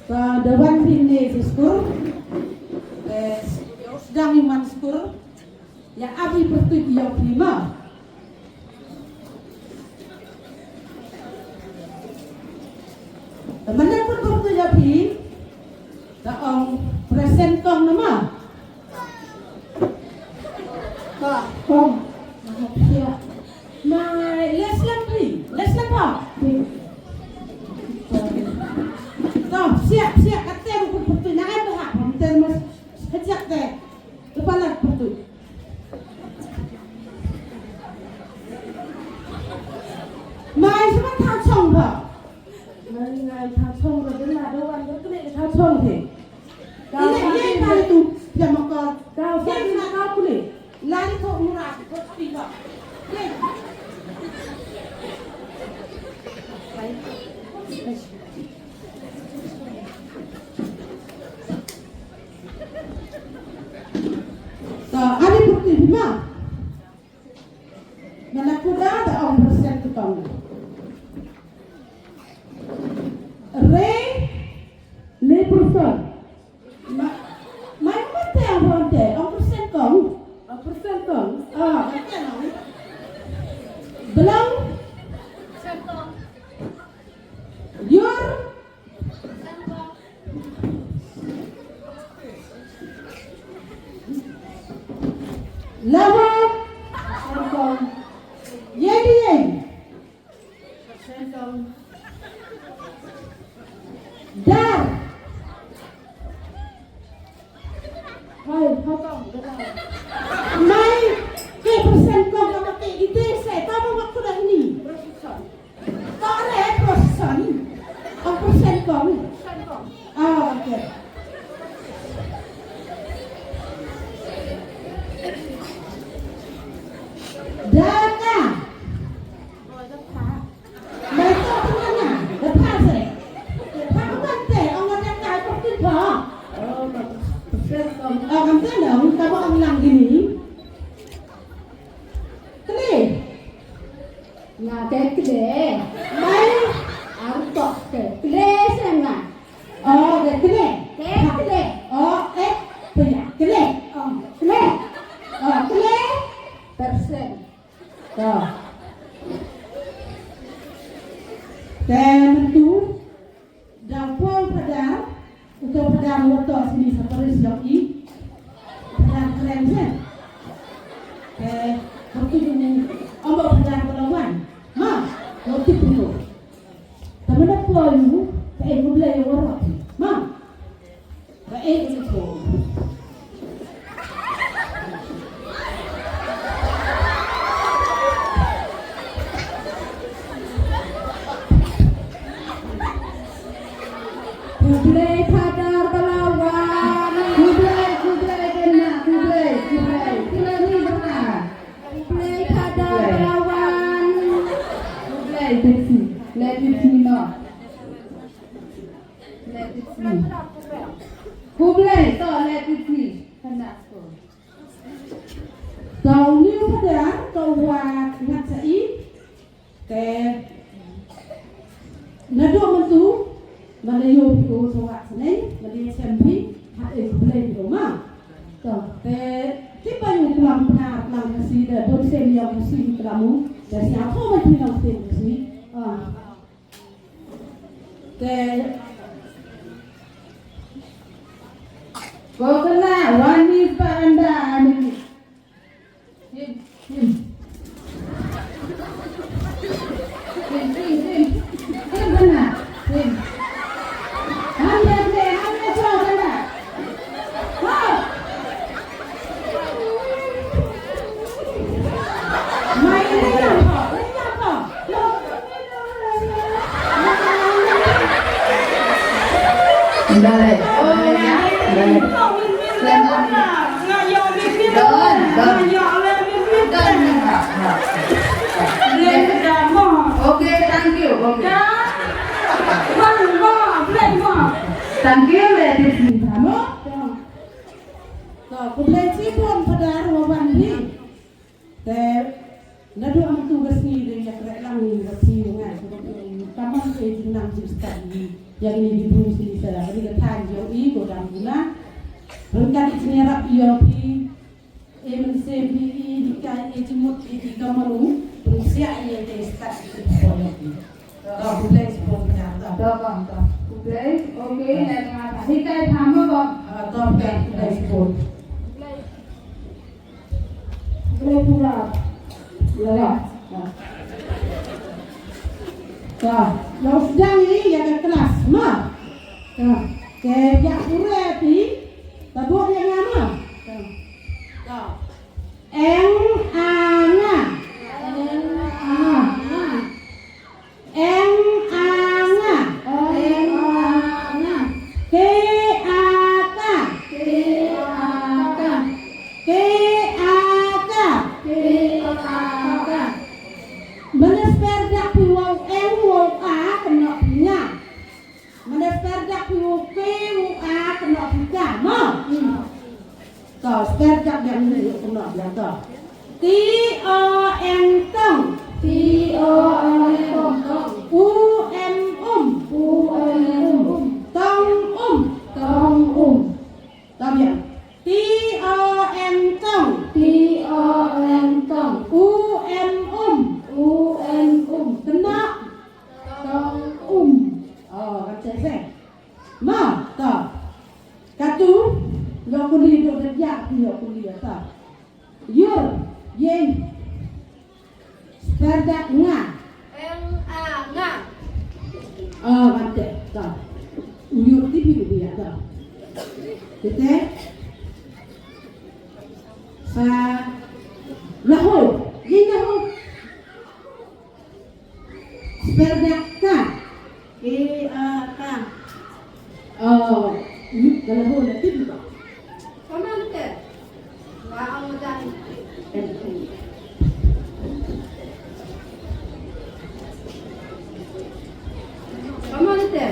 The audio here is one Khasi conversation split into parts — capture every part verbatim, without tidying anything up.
Ba da wan phi ne sha skur. Eh, ïa u sdang ïa u man skur. Ïa ap ïa i pyrtuid ïa phi ma. Te mynta pun pyrtuid ïa phi. Da ong present kong nama. Ka kong. Ïa. Mai, leh slem ri, leh slem pha. To, siap, siap, kata ruh pun pyrtuid na em dah, pun ter mas, kejap deh. Kepala pyrtuid. Mai, sima tha chong pha. Mai, ngai tha chong pha, dena doan, dena kene tha chong pha. Ine, ine, pha tu, pha makor. Kau, pha kau kule. Lari thok mura, thok tiba. Ye. To, ani bukti bima. Mana kuda da ong persen tu kong. Re, le persen. Ma, mai mante ang ronte, ong persen kong. Ong persen kong. Ah. Belang. Yur. Lawa. Yedi. Dar. Hai, how come? Mai, ke persen kong ka mate ide se, ta ba waktu dah ini. Persen. Ta re persen. Oh, persen kong. Persen kong. Ah, okay. Dana. Mai to pynlana, da pha se. Da pha ka ban te, ong ada kai pyrtin pha. Oh, ka pyrtin pha. Oh, kam te nong, ka ba ong lang kini. Kle. Nga te kle. Mai. Ar to te. Kle se nga. Oh, te kle. Te kle. Oh, eh, punya. Kle. Oh, kle. Oh, kle. Persen. Ka. Te mynta da u Phadar, uto u Phadar uto sini sa parish jong i. Phadar kren se. Te waktu ini amba Phadar pelawan. Ma, waktu itu. Te mynta poi u, te eh, U Blei u warap. Ma. Ba eh, u Khublei Phadar ba la wan. Khublei, khublei, kena, khublei, khublei. Khublei ni baka. Khublei Phadar ba la wan. Khublei, Dixie. Khublei, Dixie, no. Khublei, to, let it be. Kena ko. To, u new Phadar, to, wa, ngat sa i. Te, naduh mynta, mane ïoh phi u, to, wa, sa neng, mane chem phi, ha, eh, khublei phi u ma. To, te, tip ba ïoh klam Phadar, klam Khasi, da, don sem ïoh Khasi, klam u, da, sia, to, ma phi nong sem Khasi. Ah. Te. Ko kena wani paranda ani. Him, him. Him, him, him. Him kena. Him. Hamba te, hamba so kena. Ha. Mai ni apa? Ni apa? Dale. Dale. Don, don. Don. Okay, thank you. Okay. Thank you, ladies and gentlemen. To, khublei shibun Phadar wa wan hi. Te, naduh mynta ka sngi dei ïa kren lang ïa ka phi nga, ka phi, ka man Ïa jingnang jingstad ïa kine ki briew shisha, kane ka thaiñ jong i ko dang guna. Ryngkat i jingïarap ïa phi, e mynsiem phi i hikai e jingmut phi i ka manu, pynsiah ïa ka stad ki phi poi ïa phi. To, khublei shibun pynïar to. To, to, to. Khublei. Okay, na nga ta hikai tha mo ko. Ah, to, khublei shibun. Khublei pura. Ïa la. Ka, ïa u sdang ïa ka klas ma. Ka, ke ïa pura ti. Ta bud ïa nga ma. Ka. Ka. Eng a nga. Eng a nga. Eng a nga. Eng a nga. Ke a ka. Ke a ka. Ke a ka. Ke a ka. Mynta sper dak phi wow eng wow a kynnoh phi nga. Mynta sper dak phi wow ke wow a kynnoh phi ka. Mo. Hmm. To, sper dak biang ne, kynnoh biang to. T O N tong. T O N tong. U M um. U M um. Tong um. Tong um. To biang. T O N tong. T O N tong. U M um. U M um. Kynnoh. Tong um. Oh, kan cek seh. Ma, to. Katu, ïa kuli dok dek ïa, ïa kuli ïa ta. Yur, yen. Sper dak nga. Eng a nga. Oh, kan cek, to. Yur ti bi bi ïa ta. Kita. Sa. Lahu, yen lahu. Sper dak ka. K A K. Oh, ni kalau ho na tip ka. Paman te. Wa ang dan. Paman te.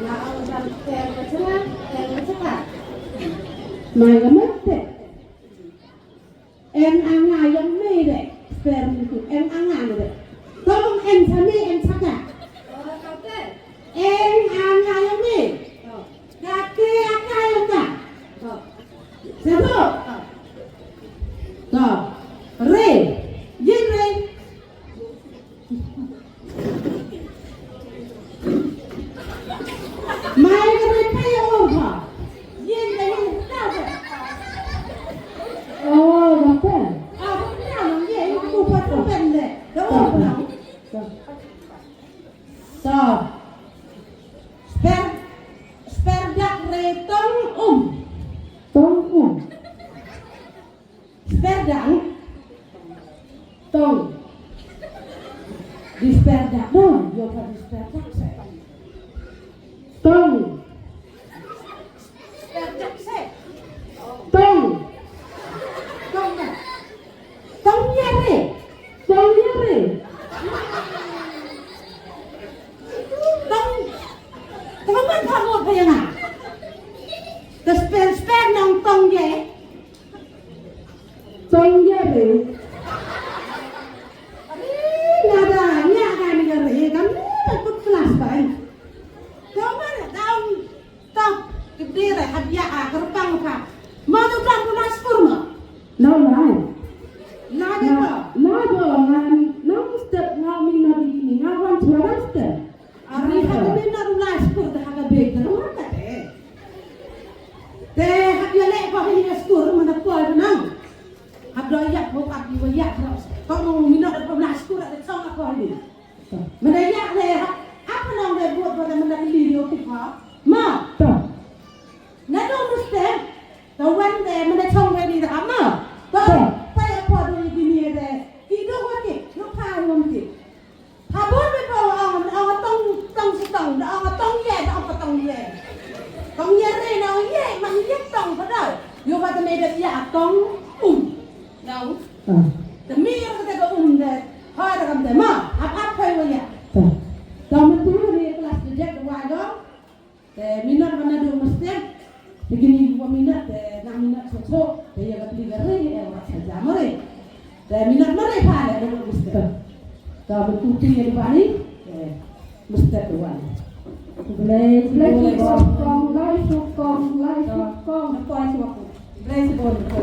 Wa ang dan te ka sana, te ka sana. Mai ka mai te. Eng a nga ïong me de. Sper ni tu. Eng a nga me de. Tolong eng sa me eng sa ka. Eng a nga ïong me. Ka ke a ka ïong ka. Sa tu. To. Re. Yin re. Mai ka ri pa ya o ha. Yin da yin da ba. Oh, ba ta. Ah, ba ta nang ye, yu ku pa tu ben de. Da o ba nang. So. Sper, sper dak re tong um. Tong um. Sper dang. Tong. Di sper dang. Tong. Yo pa di sper dang se. Tong. Sper dang se. Tong. Tong dang. Tong yare. Tong yare. Tong. Tong man pa mo pa yana. Te sper sper nang tong ye. Tong ïa re. Nga da ïa ka ni ka re, kam ni ka put klas ba. Tong ma da tong. Ki dei re hap ïa a kyrpang ka. Ma tu tang tu na skur ma. No, no. Na de ba. Na do ngan nang step nga mi na bikini nga wan tu na step. Ari ha ka minot u lai skur te ha ka bek te ruh ka te. Te hap ïa leh ko ha ïa skur mynta poi ka nang. Hap doi ïap ko hap ïa ïap ko. Ko minot ko lai skur te chong ko ha ïa. Mynta ïap le hap hap ka nang le buat ko te mynta ki li ïa ki ko. Ma. Na dong mesti. Te wan te mynta chong ready te hap ma. Te pa ïa ko doi ïa ki ni te. Ki dong wa ki. Lu pa wan ki. Ha bun me pa ong, ong tong, tong si tong, da ong tong ye, da ong tong ye. Tong ye re, da ong ye, man ye tong pa da. Yo ba te me da ya tong um. Da ong. Te me ya te ka um de. Ha da kam te ma, ap ap pa wa ya. Da me tu ni kelas de jek wa dong. Te minot ba naduh mynstep, te kine ki minot, te nang minot shuh shuh, te ïa ka pli ka ri, eh, wat sa jam ri. Te minot ma ri pha le naduh mynstep. Te ba tu ti ïa ba ni, te Step one. Blei, blei, blei, kong, lai, kong, lai, kong. Blei, blei.